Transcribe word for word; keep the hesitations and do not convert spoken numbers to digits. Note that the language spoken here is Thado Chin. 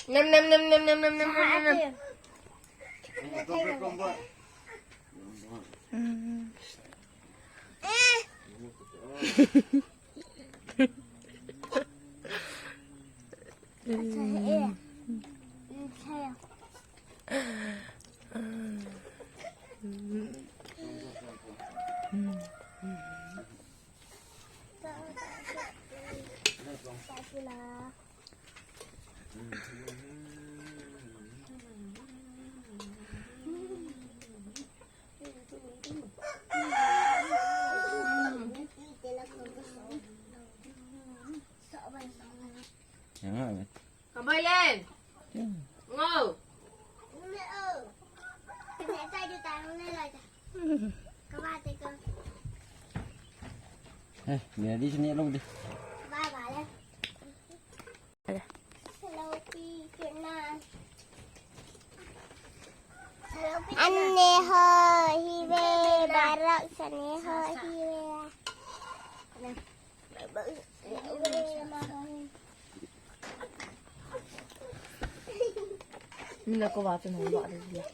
Nam, nam, nam, nam, nam, nam, nam, nam, nam. Sa atin. Hmm. Yang mana? Kabai Len. Yang. Ngo. Eh, biar di sini lu di. Bye bye. Anne ho hive, Barak sane ho hive. Nila ko watu nung ba dia.